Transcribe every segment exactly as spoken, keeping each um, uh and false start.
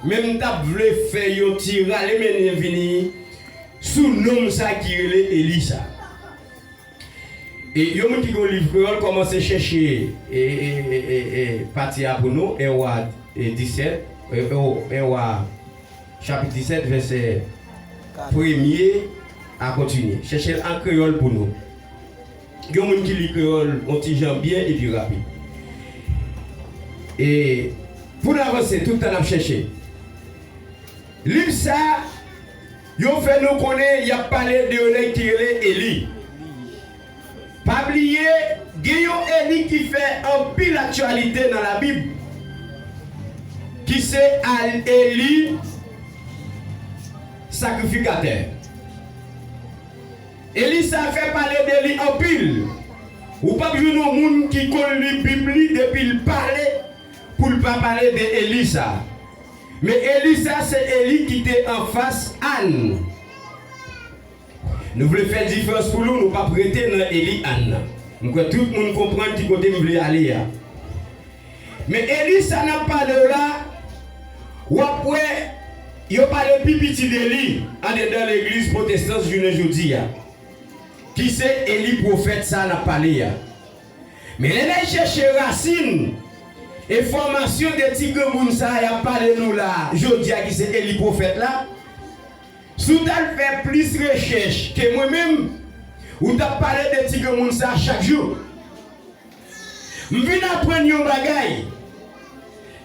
Men m t ap vle fè yon ti rale mennen vini sou nonm sa ki rele Eli sa. E yon moun ki gen yon liv kreyòl, kòmanse chèche e, e, e, e, e, pati a pou nou, en Wa, e, disèt, e, o, en Wa, chapit disèt, vèsè premye a kontinye. Chèche l an kreyòl pou nou. Gen moun ki li kreyòl yon ti jan byen epi rapid. E pou n avanse, tout tan n ap chèche. Liv sa, yo fè nou konnen y ap pale de yon nèg ki rele Eli. Pa bliye, gen yon Eli ki fè anpil aktyalite nan Labib, ki se Al-, Eli sakrifikatè. Eli sa fè pale de li anpil. Ou p ap jwenn yon moun ki konn li Bib li depi l pale pou l pa pale de Eli sa. Men Eli sa se Eli ki te anfas Ann. Nou vle fè diferans pou nou, nou p ap rete nan Eli Ann nan. M kwè tout moun konprann ki kote m vle ale a. Men Eli sa n ap pale w la, w ap wè yo pale pi piti de li andedan legliz pwotestan jounen jodi a, ki se Eli pwofèt sa n ap pale a. Men lè n al chèche rasin enfòmasyon de ti granmoun sa y ap pale nou la jodi a, ki se Eli pwofèt la, si w t al fè plis rechèch ke mwen menm, ou t ap pale de ti granmoun sa chak jou. M vin aprann yon bagay.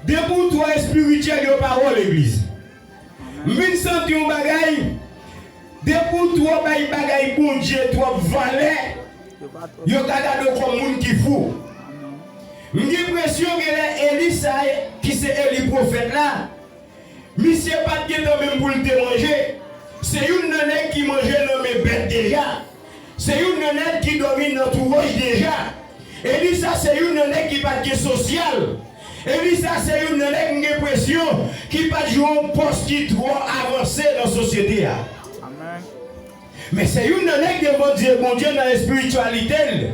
Depi w twò espirityèl, yo pa wè w legliz. M vin santi yon bagay. Depi w twò bay bagay Bondye twòp valè, yo ka gade w kòm moun ki fou. M gen enpresyon genlè Eli sa ki se Eli pwofèt la, misye pa t gentan menm pou l te manje. Se youn nan nèg ki manje nan men bèt deja. Se youn nan nèg ki dòmi nan tou wòch deja. Eli sa se youn nan nèg ki pa t gen sosyal. Eli sa se youn nan nèg m gen enpresyon ki pa t jwe yon pòs ki twò avanse nan sosyete a. Amèn. Men se youn nan nèg devan Dye, Bondye nan espirityalite l.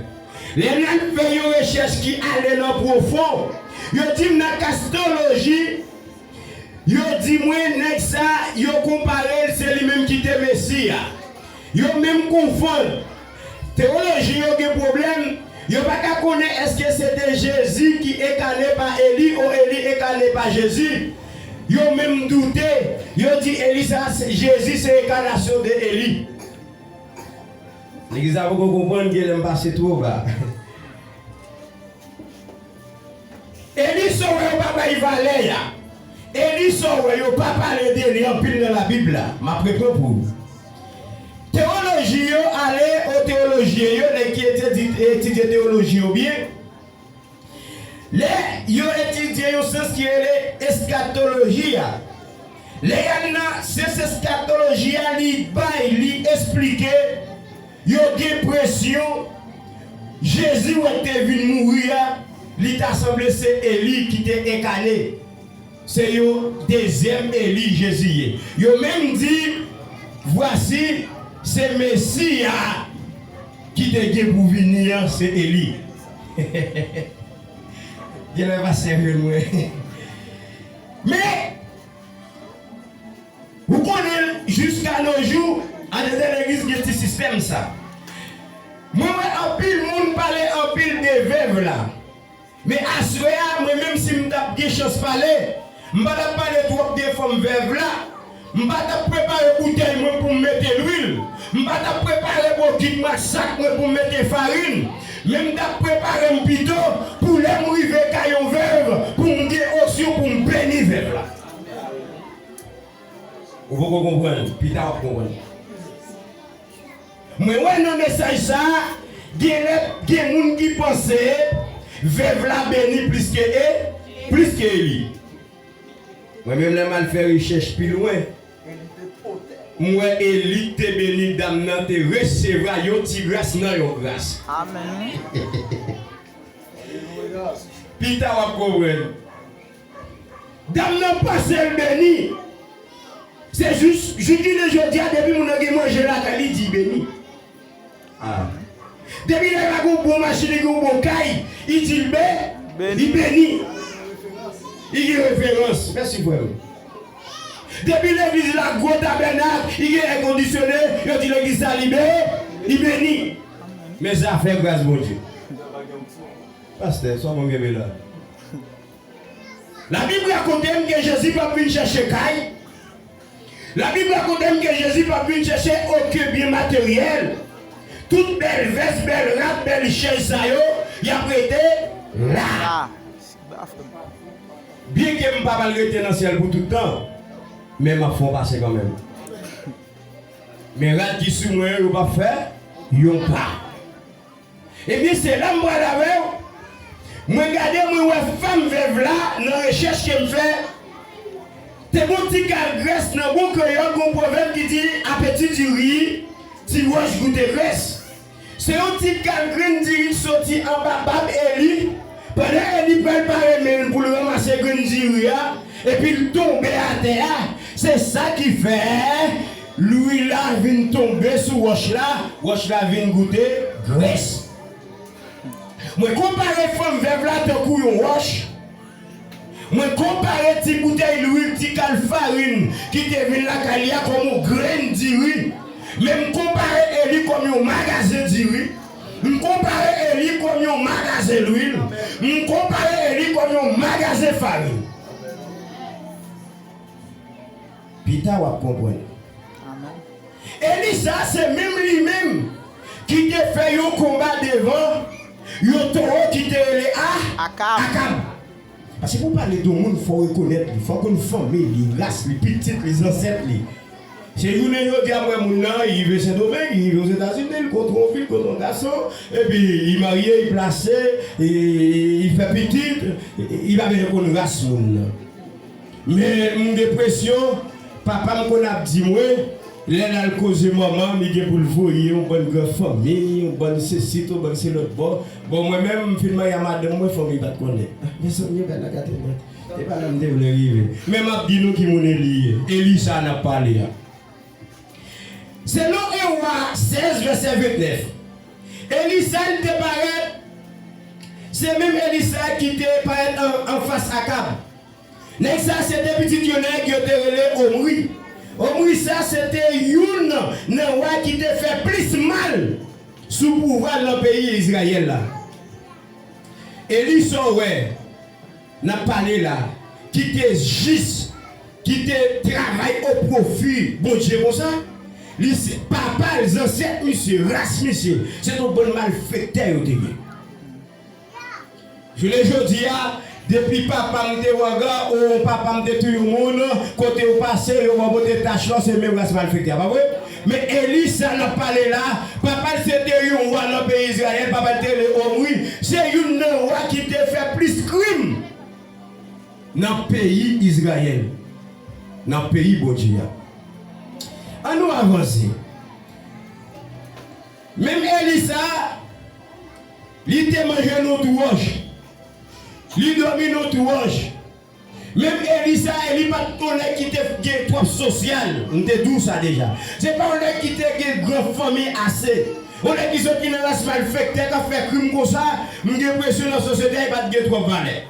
Lè n al fè yon rechèch ki ale nan pwofon, yo di m nan kastoloji, yo di mwen nèg sa, yo konpare l, se li menm ki te Mesi a. Yo menm konfonn. Teyoloji yo gen pwoblèm, yo pa ka konnen èske se te Jezi ki enkane pa Eli ou Eli enkane pa Jezi. Yo menm doute, yo di Eli sa, se, Jezi se enkanasyon de Eli. Legliz la poko konprann, genlè m pase twò ba. Eli sa w wè yo pa bay valè a. Eli sa w wè yo pa pale de li anpil nan Labib la. M ap reprann pou ou. Teyoloji yo ale o teyolojyen yo, nèg ki etidye, etidye teyoloji yo byen. Lè yo etidye yon syans ki rele eskatoloji a. Lè y al nan syans eskatoloji a, li bay, li esplike, yo gen enpresyon Jezi wè k te vin mouri a, li ta sanble se Eli ki te enkane. Se yon dezyèm Eli Jezi ye. Yo menm di, vwasi, se Mesi a ki te gen pou vini an, se Eli. Genlè pastè jwenn mwen. Men, ou konnen, jiska no jou, andedan legliz gen ti sistèm sa. Mwen wè anpil moun pale anpil de vèv la. Men aswè a, mwen menm si m t ap gen chans pale, m pa t ap pale twòp de fanm vèv la. M pa t ap prepare boutèy mwen pou m mete lwil. M pa t ap prepare bokit m ak sak mwen pou m mete farin. Men m t ap prepare m pito pou lè m rive kay yon vèv, pou m gen onksyon pou m beni vèv la. Ou poko konprann, pita w ap konprann. Mwen wè nan mesaj sa a, genlè gen moun ki panse vèv la beni plis ke e, plis ke Eli. Mwen menm lè m al fè rechèch pi lwen, m wè Eli te beni dam nan te resevwa yon ti gras nan yon gras. Amèn. Pita w ap konprann. Dam nan panse l beni. Se jis, jis jounen jodi a, depi moun nan gen manje lakay li, di beni. Ah. Depi nèg la gen yon bon machin, li gen yon bon kay, li di l be-, li beni. Li gen referans. Mèsi, frè m. Depi legliz la gwo tabènak, li gen èkondisyone, yo di legliz sa li be-, li beni. Men zafè gras Bondye. Pastè, sa w konn kenbe la? Labib rakonte m ke Jezi p ap vin chèche kay. Labib rakonte m ke Jezi p ap vin chèche okenn byen materyèl. Tout bèl vès, bèl rad, bèl chèz sa yo, y ap rete la. Byenke m pa pral rete nan syèl pou tout tan, men m ap fè yon pase kanmenm. Men rad ki sou mwen yo, yo p ap fè yon pa. Ebyen, se la m pral avè w. Mwen gade, mwen wè fanm vèv la, nan rechèch ke m fè, te gon ti kal grès nan bon kreyòl, gon pwovèb ki di, apeti di ri, ti wòch goute grès. Se yon ti kal grenn diri ki soti anba bab Eli. Pandan Eli pral pare men l pou l ranmase grenn diri a, epi l tonbe atè a, se sa ki fè lwil la vin tonbe sou wòch la, wòch la vin goute grès. Mwen konpare fanm vèv la tankou yon wòch. Mwen konpare ti boutèy lwil, ti kal farin ki te vin lakay li a kòm yon grenn diri. Men m konpare Eli kòm yon magazen diri. M konpare Eli kòm yon magazen lwil. M konpare Eli kòm yon magazen farin. Pita w ap konprann. Amèn. Eli sa a se menm li menm ki te fè yon konba devan yon towo ki te rele A-, Akab. Akab. Paske pou w pale de yon moun, fò w rekonèt li, fò w konn fanmi li, ras li, pitit li, zansèt li. Se jounen jodi a m wè moun nan, li rive Sendomeng, li rive Ozetazini, li kontre yon fi, li kontre yon gason, epi li marye, li plase, li, li fè pitit, li pa bezwen konn ras moun nan. Men m gen enpresyon, papa m konn ap di mwen, lè l al koze manman, li gen pou l voye yon bann gran fanmi, yon bann sesi, yon bann se lòt bò. Bon, mwen menm, m fin marye a madanm mwen, fanmi pa t konnen. Ah, mezanmi, bagay la gate nèt. E pa la m te vle rive. Men m ap di nou ki moun Eli ye. Eli sa a n ap pale a. Selon Ewa sèz, vèsè vennèf, Eli sa a, li te parèt, se menm Eli sa a ki te parèt an, anfas Akab. Nèg sa a se te pitit yon nèg yo te rele Omri. Omri sa a se te youn nan wa ki te fè plis mal sou pouvwa l nan peyi Izrayèl la. Eli sa w wè n ap pale la, ki te jis, ki te travay o pwofi Bondye konsa, li se papa l, zansèt misye, ras misye, se t yon bann malfektè yo te ye. Jounen jodi a, depi papa m te wanga, ou papa m te touye yon moun, kote ou pase, yo ba w pote tach lan, se menm ras malfektè a, pa vre? Men Eli sa n ap pale la, papa l se te yon wa nan peyi Izrayèl, papa l te rele Omri, se youn nan wa ki te fè plis krim nan peyi Izrayèl, nan peyi Bondye a. An nou avanse. Menm Eli sa a, li te manje nan twòch. Li dòmi nan twòch. Menm Eli sa a, Eli pa t yon nèg ki te gen twòp sosyal. M te di w sa deja. Se pa yon nèg ki te gen gran fanmi ase. Yon nèg ki soti nan ras malfektè k ap fè krim konsa, m gen enpresyon nan sosyete a, li pa t gen twòp valè.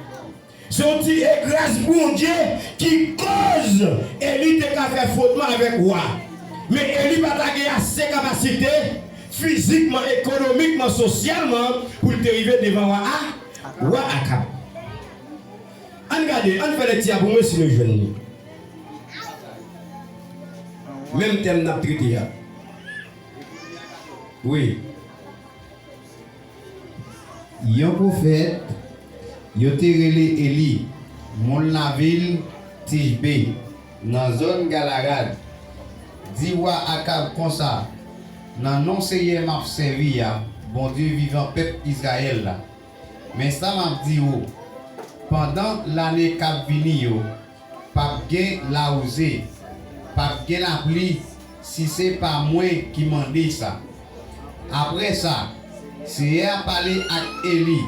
Se yon ti e gras Bondye ki koz Eli te ka fè fwotman avèk wa. Men Eli pa ta gen ase kapasite fizikman, ekonomikman, sosyalman pou l te rive devan wa A-, wa Akab. Ann gade, ann fè lekti a pou mwen si nou jwenn li. Menm tèm n ap trete a. Wi. Yon pwofèt, yo te rele Eli, moun lavil Tijbe, nan zòn Galarad, di wa Akab konsa, nan non Seyè m ap sèvi a, Bondye vivan pèp Izrayèl la. Men sa m ap di ou, pandan lane k ap vini yo, p ap gen lawouze, p ap gen lapli, si se pa mwen ki mande sa. Apre sa, Seyè a pale ak Eli,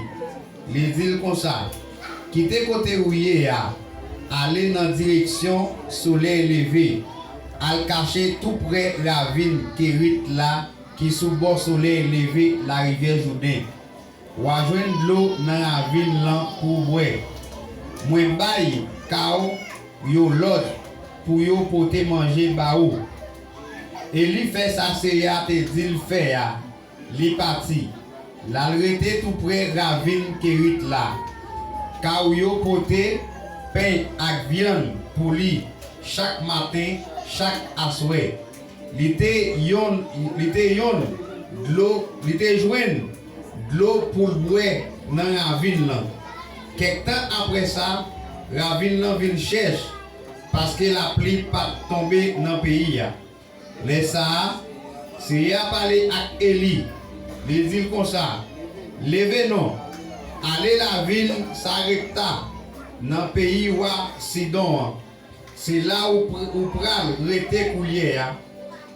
li di l konsa, kite kote ou ye a, ale nan direksyon solèy leve, al kache touprè ravin Kerit la ki sou bò solèy leve larivyè Jouden. W a jwenn dlo nan ravin lan pou w bwè. Mwen bay ka w yo lòd pou yo pote manje ba ou. Eli fè sa Seyè a te di l fè a, li pati, l al rete toupre ravin Kerit la. Kaw yo pote pen ak vyann pou li chak maten, chak aswè. Li te yonn, li te yonn dlo, li te jwenn dlo pou l bwè nan ravin lan. Kèk tan apre sa, ravin lan vin chèch, paske lapli pa t tonbe nan peyi a. Lè sa a, Seyè a pale ak Eli, li di l konsa, leve non, ale lavil Sarepta, nan peyi wa Sidon an. Se la ou, pr- ou pral rete koulye a.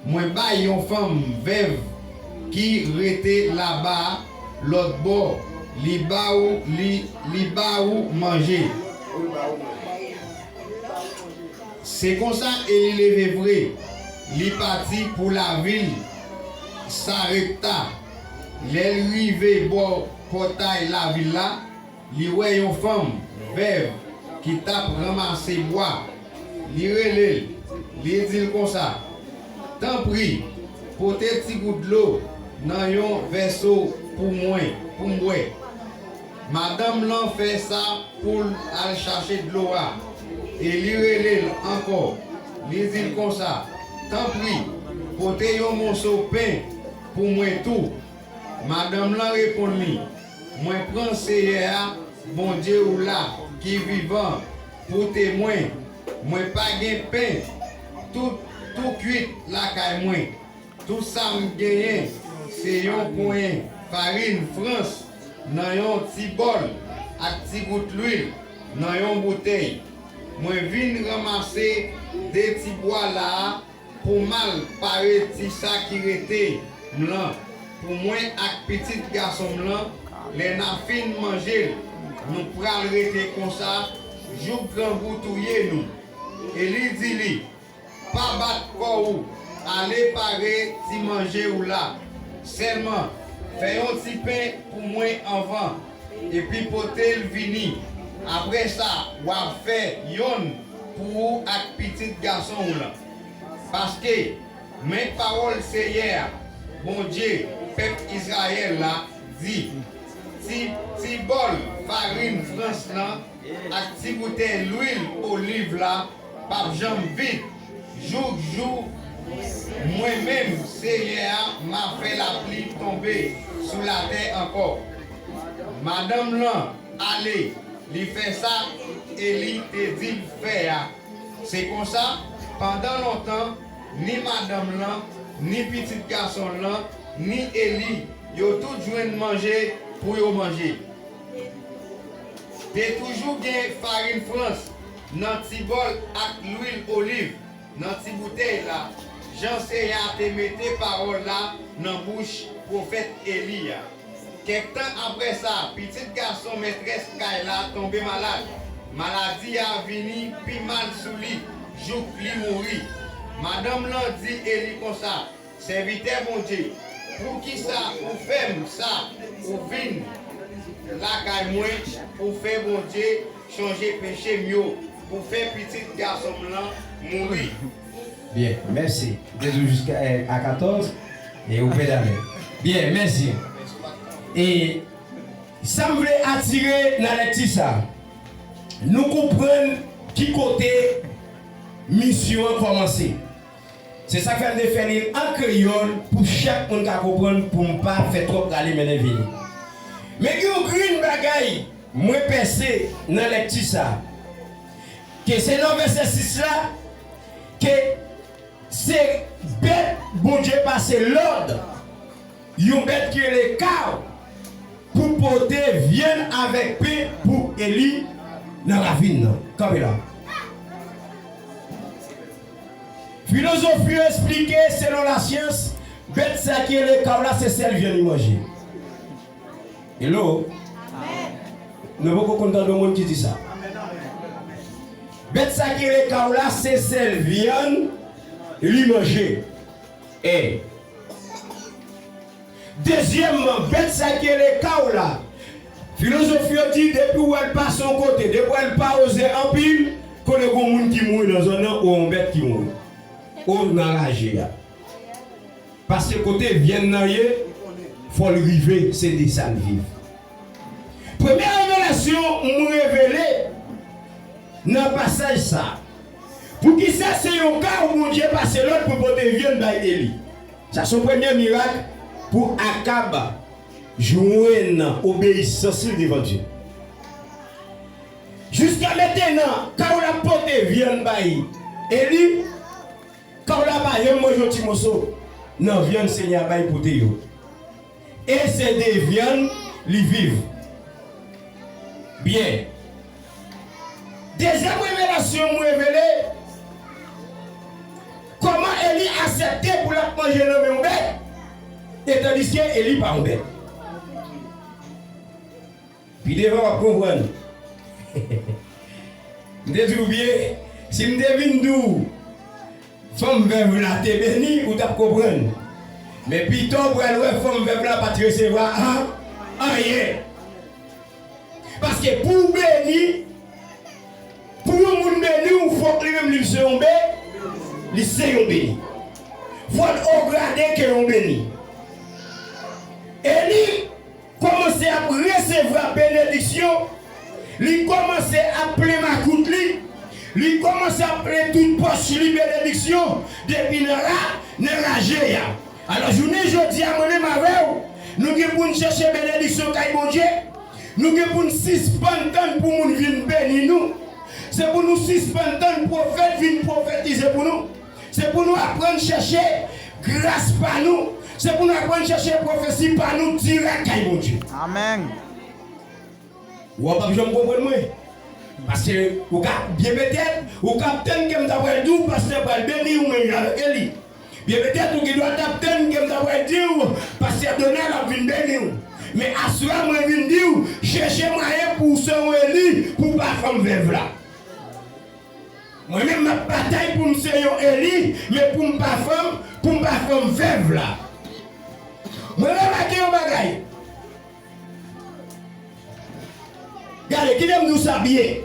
Mwen bay yon fanm vèv ki rete laba a lòt bò, li ba ou, li, li ba ou manje. Se konsa Eli leve vre, li pati pou lavil Sarepta. Lè l rive bò pòtay lavil la, li wè yon fanm vèv ki t ap ranmase bwa. Li rele l, li di l konsa, tanpri, pote ti gout dlo nan yon vèso pou mwen, pou m bwè. Madanm lan fè sa pou l al chache dlo a, e li rele l ankò. Li di l konsa, tanpri, pote yon moso pen pou mwen tou. Madanm lan reponn li, mwen pran Seyè a, Bondye ou la, ki vivan, pou temwen, mwen pa gen pen tou, tou kwit lakay mwen. Tou sa m genyen, se yon ponyen farin frans nan yon ti bòl ak ti gout lwil nan yon boutèy. Mwen vin ranmase de ti bwa la a pou m al pare ti sa ki rete m lan pou mwen ak pitit gason m lan, lè n a fin manje l, nou pral rete konsa jouk grangou touye nou. Eli di li, pa bat kò ou, ale pare ti manje ou la. Sèlman, fè yon ti pen pou mwen anvan, epi pote l vini. Apre sa, w a fè yonn pou ou ak pitit gason w lan. Paske, men pawòl Seyè a, Bondye pèp Izrayèl la, di, ti, ti bòl farin frans lan ak ti boutèy lwil oliv la p ap janm vid, jouk jou mwen menm, Seyè a, m a fè lapli tonbe sou latè ankò. Madanm lan ale, li fè sa Eli te di l fè a. Se konsa, pandan lontan, ni madanm lan, ni pitit gason l lan, ni Eli, yo tout jwenn manje pou yo manje. Te toujou gen farin frans nan ti bòl ak lwil oliv nan ti boutèy la, jan Seyè a te mete pawòl la nan bouch pwofèt Eli a. Kèk tan apre sa, pitit gason mètrès kay la tonbe malad. Maladi a vini pi mal sou li, jouk li mouri. Madanm lan di Eli konsa, sèvitè Bondye, poukisa ou fè m sa? Ou vin lakay mwen pou fè Bondye chonje peche m yo, pou fè pitit gason m lan mouri. Byen, mèsi. Ou te di w jiska, eh, a katòz, e ou pedale. Byen, mèsi. E sa m vle atire nan lèkti sa, nou konprann ki kote misyon an kòmanse. Se sa k fè m te fè li an kreyòl pou chak moun ka konprann, pou m pa fè twòp prale mennen vini. Men gen yon grenn bagay mwen pèse nan lèkti sa, ke se nan vèsè sis la, ke se bèt Bondye pase lòd, yon bèt ki rele kaw, pou pote vyann avèk pen pou Eli nan ravin nan. Kanpe la. Filozofi yo esplike, selon lasyans, bèt sa ki rele kaw la, se sèl vyann li manje. Hello? Nou poko konn tande yon moun ki di sa. Bèt sa ki rele kaw la, se sèl vyann li manje. E dezyèmman, bèt sa ki rele kaw la, filozof yo di, depi w wè l pase yon kote, depi w wè l pa oze anpil, Konnen gen yon moun ki mouri nan zòn nan, ou yon bèt ki mouri. Ou nan raje a. Paske kote vyann nan ye, fò l rive, se de sa l viv. Premye revelasyon m revele nan pasaj sa a. Poukisa se yon ka ou Bondye pase lòd pou pote vyann bay Eli? Sa se yon premye mirak pou Akab jwenn obeyisans li devan Dye. Jiska mentenan, ka w l ap pote vyann bay Eli, ka w la pa janm manje yon ti moso nan vyann Senyè a bay pote yo. E se de vyann li viv. Byen. Dezyèm revelasyon m revele, kòman Eli aksepte pou l ap manje nan men yon bèt, etandiske Eli pa yon bèt. Pi devan w ap konprann. M te di w byen, si m te vin di w fanm vèv la te beni, ou t ap konprann. Men pita w pral wè fanm vèv la pa t resevwa an, anyen. Paske pou w beni, pou yon moun beni w, fòk li menm li se yon be, li se yon beni. Fò l o grade ke yon beni. Eli kòmanse ap resevwa benediksyon, li kòmanse ap plen makout li, li kòmanse ap plen tout pòch li benediksyon depi nan ra, nan raje a. Alò, jounen jodi a, mwen menm avè w, nou gen pou n chèche benediksyon kay Bondye, nou gen pou n sispann tann pou moun vin beni nou. Se pou nou sispann tann pwofèt vin pwofetize pou nou. Se pou nou aprann chèche gras pa nou. Se pou nou aprann chèche pwofesi pa nou dirèk kay Bondye. Amèn. Ou p ap janm konprann mwen. Paske ou ka, byen petèt, ou ka ap tann ke m ta pral di w pastè pral beni w menm jan avèk Eli. Byen petèt, ou gen dwa t ap tann ke m ta pral di w pastè Donald ap vin beni w. Men aswè a mwen vin di w, chèche mwayen pou w se yon Eli, pou w pa fanm vèv la. Mwen menm m ap batay pou m se yon Eli, men pou m pa fanm, pou m pa fanm vèv la. Mwen remake yon bagay. Gade, kite m di w sa byen.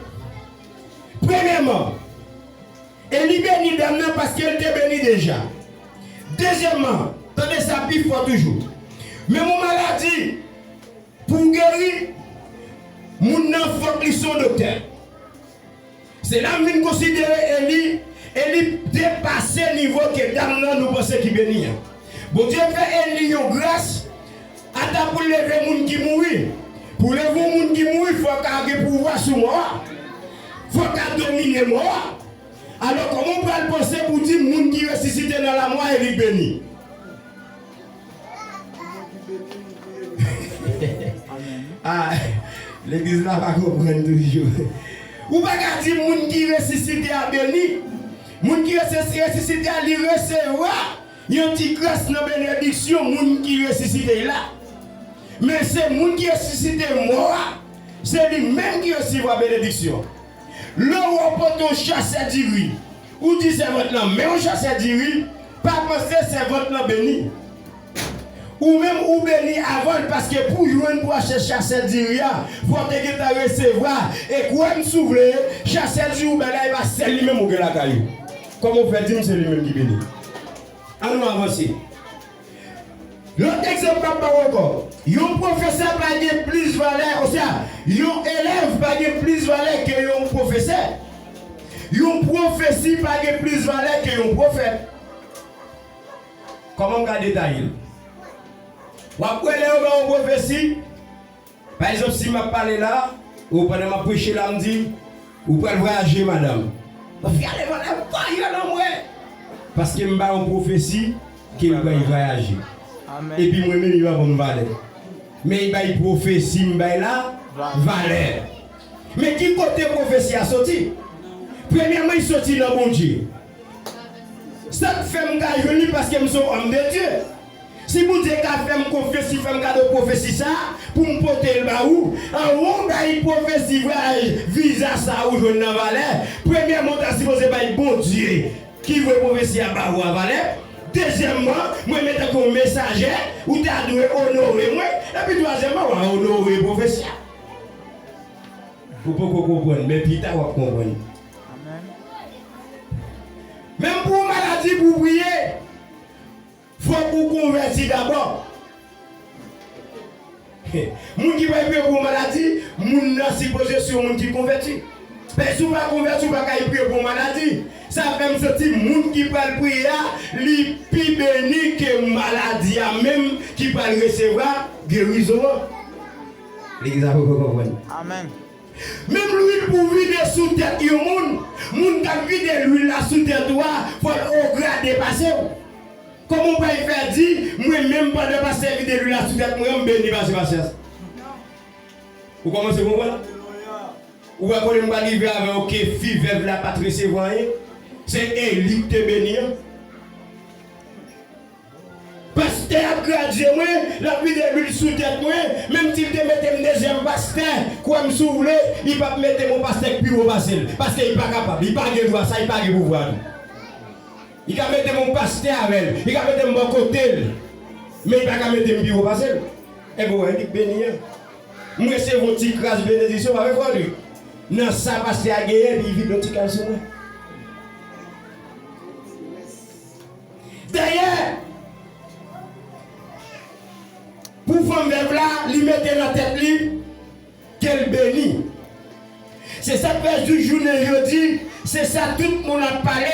Premyèman, Eli beni dam nan paske l te beni deja. Dezyèmman, tande sa pi fò toujou. Menm yon maladi, pou w geri, moun nan fòk li se yon doktè. Se la m vin konsidere Eli, Eli depase nivo ke dam nan nou panse ki beni an. Bondye fè Eli yon gras, ata pou l leve moun ki mouri. Pou w leve yon moun ki mouri, fò w ka gen pouvwa sou mò a. Fò w ka domine mò a. Alò, kòman w pral panse pou di moun ki resisite nan lamò a, Eli beni? Ah, legliz la pa konprann toujou. Ou pa ka di moun ki resisite a beni. Moun ki resi-, resisite a, li resevwa yon ti gras nan benediksyon moun ki resisite la. Men se moun ki resisite mò a, se li menm ki resevwa benediksyon. Lè w wè w pote yon chasè diri, ou di sèvant lan, "Men yon chasè diri," pa panse sèvant lan beni. Ou menm ou beni avan l, paske pou w jwenn pou achte chasè diri a, fò w te gentan resevwa. E kwè m si w vle, chasè diri ou bay la, e pa sèl li menm ou gen lakay ou. Kòman w fè di m se li menm ki beni? Ann nou avanse. Lòt egzanp m ap ba w ankò. Yon pwofesè pa gen plis valè, oswa yon elèv pa gen plis valè ke yon pwofesè. Yon pwofesi pa gen plis valè ke yon pwofèt. Kòman m ka detaye l? W ap wè lè yo ba w pwofesi, pa egzanp, si m ap pale la, ou pandan m ap preche la, m di, "Ou pral vwayaje, madanm." Fi a leve anlè, "Vwayal anmwe!" Paske m ba yon pwofesi ke l pral vwayaje. Amèn. Epi mwen menm, li pa ban m valè. Men li bay pwofesi, m bay la valè. Men ki kote pwofesi a soti? Premyèman, li soti nan Bondye. Sa k fè m ka jwenn li, paske m se yon òm de Dye. Si Bondye ka fè m konfyans, li fè m kado pwofesi sa a, pou m pote l ba ou, anvan w bay pwofesi vwayaj, viza sa a ou jwenn nan valè, premyèman, w ta sipoze bay Bondye ki voye pwofesi a ba ou a valè. Dezyèmman, mwen menm tankou yon mesaje, ou ta dwe onore mwen. Epi twazyèmman, w a onore pwofesi a. Ou poko konprann, men pita w ap konprann. Amèn. Fòk ou konvèti dabò. Moun ki pral priye pou yon maladi, moun nan sipoze se yon moun ki konvèti. Paske si w pa konvèti, w pa ka priye pou yon maladi. Sa fè m santi moun ki pral priye a, li pi beni ke maladi a menm ki pral resevwa gerizon an. Legliz la poko konprann. Amèn. Menm lwil pou vide sou tèt yon moun, moun k ap vide lwil la sou tèt ou a, fò l o grade pase w. Kòman w pral fè di, mwen menm pandan pastè vide lwil la sou tèt mwen an, m beni pase pastè a? Ou kòmanse konprann? Ou wè kote m pral rive avè w ke fi vèv la pa t resevwa anyen? Se Eli k te beni an. Pastè ap gradye mwen, l ap vide lwil sou tèt mwen, menm si l te mete m dezyèm pastè, kwè m si w vle, li p ap mete m yon pastè k pi wo pase l, paske li pa kapab, li pa gen dwa sa, li pa gen pouvwa tou. Li ka mete m yon pastè avè l, li ka mete m bò kote l, men li pa ka mete m pi wo pase l. Enben, w wè, li k beni an. M resevwa yon ti kras benediksyon, pa vre, frè Luc? Nan sa pastè a genyen, epi li vide yon ti kal sou mwen. Dayè, pou fanm vèv la, li mete nan tèt li ke l beni. Se sa k fè jouk jounen jodi, se sa tout moun ap pale,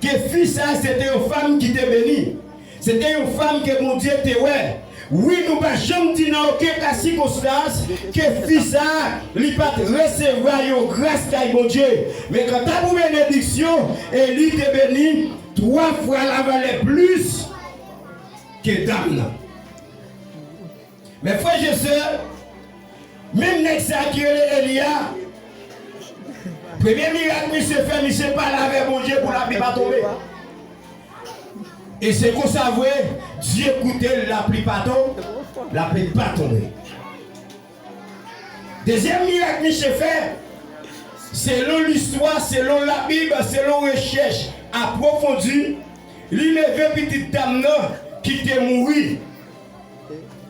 ke fi sa a se te yon fanm ki te beni. Se te yon fanm ke Bondye te wè. Wi, nou pa janm di nan okenn ka sikonstans ke fi sa a, li pa t resevwa yon gras kay Bondye. Men kanta pou benediksyon, Eli te beni twa fwa lavalè plis ke dam nan. Men frè e sè, menm nèg sa ki rele Eli a, premye mirak misye fè, misye pale avè Bondye pou lapli pa tonbe. E se konsa vre, Dye koute l, lapli pa ton, lapli pa tonbe. Dezyèm mirak misye fè, selon listwa, selon Labib, selon rechèch apwofondi, li leve pitit dam nan ki te mouri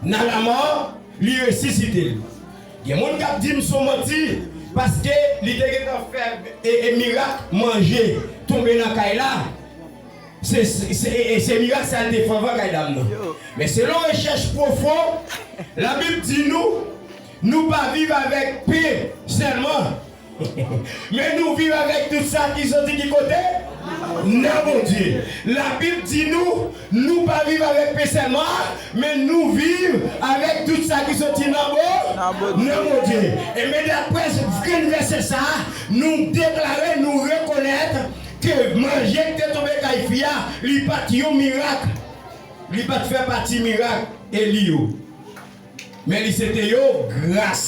nan lamò, li resisite l. Gen moun k ap di m se yon manti, paske li te gentan fè e, e mirak manje tonbe nan kay la. Se, se, se, e, e se mirak sa l te fè anvan kay dam nan. Men selon rechèch pwofon, Labib di nou, nou pa viv avèk pen sèlman, men nou viv avèk tout sa ki soti ki kote? Nan Bondye. Labib di nou, nou pa viv avèk pen sèlman, men nou viv avèk tout sa ki soti nan Bo-, nan Bondye. E men daprè grenn vèsè sa a, nou deklare, nou rekonèt ke manje ki te tonbe kay fi a, li pa t yon mirak. Li pa t fè pati mirak Eli yo. Men li se te yon gras.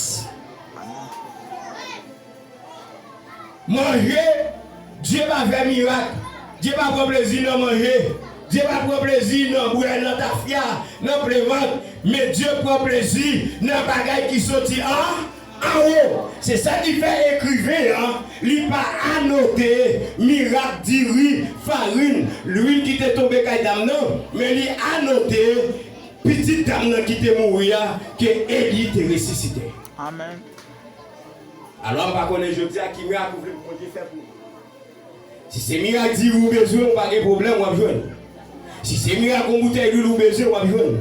Manje, Dye pa fè mirak. Dye pa pran plezi nan manje. Dye pa pran plezi nan bwè, nan tafya, nan plen vant. Men Dye pran plezi nan bagay ki soti an, anwo. Se sa ki fè ekriven an, li pa anote mirak diri, farin, lwil ki te tonbe kay dam nan, men li anote pitit dam nan ki te mouri a, ke Eli te resisite. Amèn. Alò, m pa konnen jodi a ki mirak ou vle pou Bondye fè pou ou. Si se mirak diri ou bezwen, ou pa gen pwoblèm, w ap jwenn. Si se mirak yon boutèy lwil ou bezwen, w ap jwenn.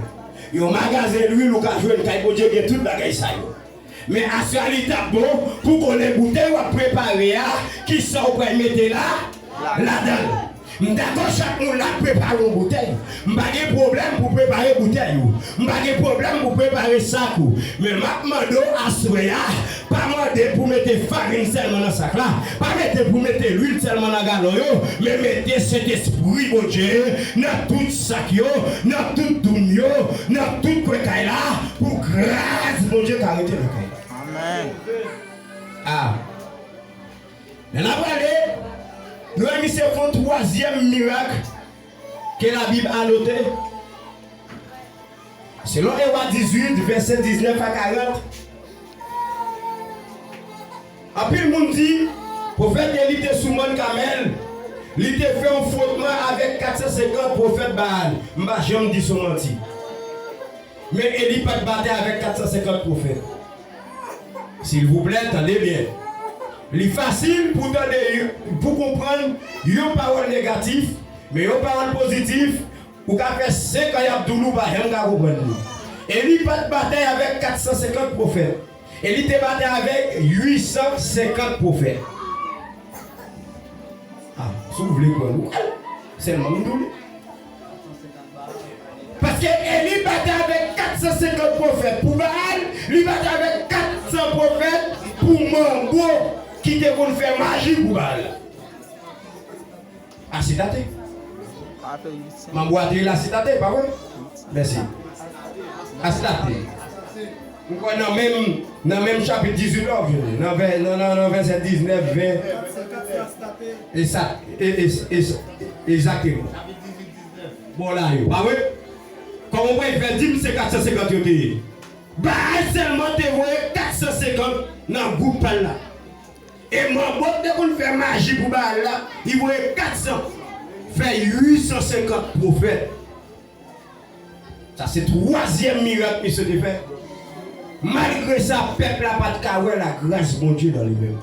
Yon magazen lwil ou ka jwenn, kay Bondye gen tout bagay sa yo. Men aswè a li t ap bon pou konnen boutèy w ap prepare a, kisa w pral mete la, ladan l. M dakò chak moun la prepare yon boutèy. M pa gen pwoblèm pou prepare boutèy ou. M pa gen pwoblèm pou prepare sak ou. Men m ap mande w aswè a, pa mande pou mete farin sèlman nan sak la. Pa mete pou mete lwil sèlman nan galon yo. Men mete Sentespri Bondye nan tout sak yo, nan tout doum yo, nan tout kwen kay la, pou gras Bondye ka rete nan kay la. Amèn. A. Lè n ap prale, nou wè misye fè yon twazyèm mirak ke Labib anote. Selon Ewa dizuit, vèsè diznèf a karant, anpil moun di, pwofèt Eli te sou mòn Kamèl, li te fè yon fwotman avèk kat san senkant pwofèt Baal. M pa janm di se yon manti. Men Eli pa t batay avèk kat san senkant pwofèt. Silvouplè, tande byen. Li fasil pou tande, pou konprann yon pawòl negatif, men yon pawòl pozitif, Ou ka fè senk an y ap di w li, ou pa janm ka konprann li. Eli pa t batay avèk kat san senkant pwofèt. Eli te batay avèk uit san senkant pwofèt. Ah, si w vle kwè l, ou kwè l. Sèlman m di w li. Paske Eli batay avèk kat san senkant pwofèt pou Baal, li batay avèk kat san pwofèt pou manbo ki te konn fè maji pou Baal. Asitate. Manbo a te rele Asitate, pa vre? Mèsi. Asitate. M kwè nan menm, nan menm chapit dizuit la, w ap jwenn li. Nan vè-, nan, nan, nan vèsè diznèf, ven. E sa, e, e, e, egzakteman. Bon, la yo, pa vre? Kòman w pral fè di m se kat san senkant yo te ye? Baal sèlman te voye kat san senkant nan gwoup pa l la. E manbo ki te konn fè maji pou Baal la, li voye kat san, fè uit san senkant pwofèt. Sa se twazyèm mirak misye te fè. Malgre sa, pèp la pa t ka wè lagras Bondye nan li menm.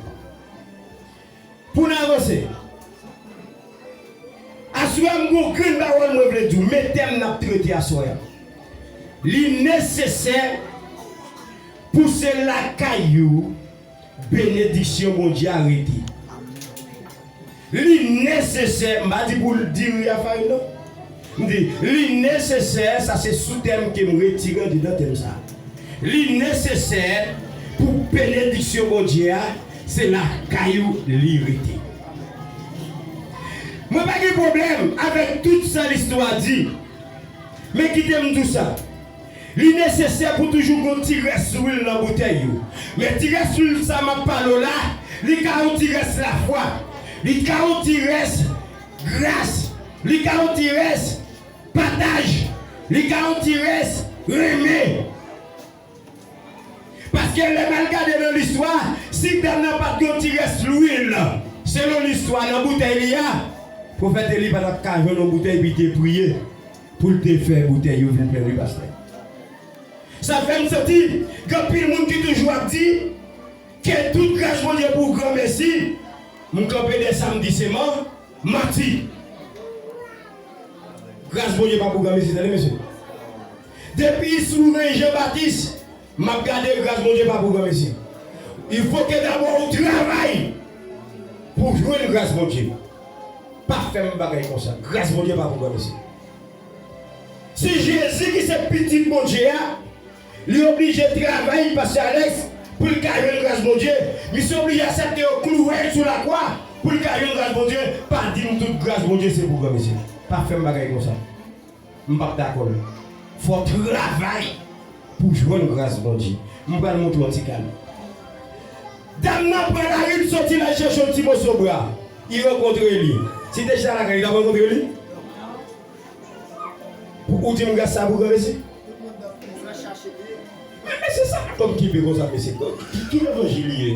Pou n avanse, aswè a m gon grenn pawòl mwen vle di w, men tèm n ap trete aswè a. Li nesesè pou se lakay ou benediksyon Bondye a rete. Li nesesè, m pa di pou l diri a farine non. M di, li nesesè, sa se soutèm ke m retire andedan tèm sa. Li nesesè pou benediksyon Bondye a, se lakay ou li rete. Mwen pa gen pwoblèm avèk tout sa listwa di, men kite m di w sa. Li nesesè pou toujou gon ti rès lwil nan boutèy ou. Men ti rès lwil sa m ap pale w la, li ka yon ti rès lafwa. Li ka yon ti rès gras. Li ka yon ti rès pataj. Li ka yon ti rès renmen. Paske lè m al gade nan listwa, si dam nan pa t gen yon ti rès lwil, selon listwa nan boutèy li a, pwofèt Eli pa t ap ka jwenn yon boutèy epi te priye pou l te fè boutèy yo vin plen wi pastè. Sa fè m santi gen anpil moun ki toujou ap di ke tout gras Bondye pou granmesi. M kanpe dèyè sa m di se man, manti. Gras Bondye pa pou granmesi, tande mesye. Depi sou ren Jan Batis, m ap gade gras Bondye pa pou granmesi. Il faut que d'abord ou travay pou jwenn gras Bondye. Pa fè m bagay konsa. Gras Bondye pa pou granmesi. Se Jezi ki se pitit Bondye a, li oblije travay, pastè Alex, pou l ka jwenn gras Bondye. Misye oblije aksepte yo klouwe l sou lakwa pou l ka jwenn gras Bondye. Pa di m tout gras Bondye se pou granmesi. Pa fè m bagay konsa. M p ap dakò l. Fò w travay pou w jwenn gras Bondye. M pral montre w yon ti kal. Dam nan pran lari, l soti la chèche yon ti moso bra. Li rankontre li. Si te chita lakay li, li t ap rankontre li? Pou ou di m gras sa pou granmesi? Men, men se sa, kòm ki pe konsa, mesye. Ki, ki levanjil li ye?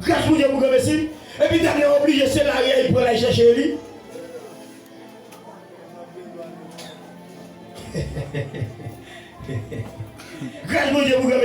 Gras Bondye pou granmesi? Epi dam nan oblije se lari a li pran l al chèche li? Gras Bondye pou granmesi.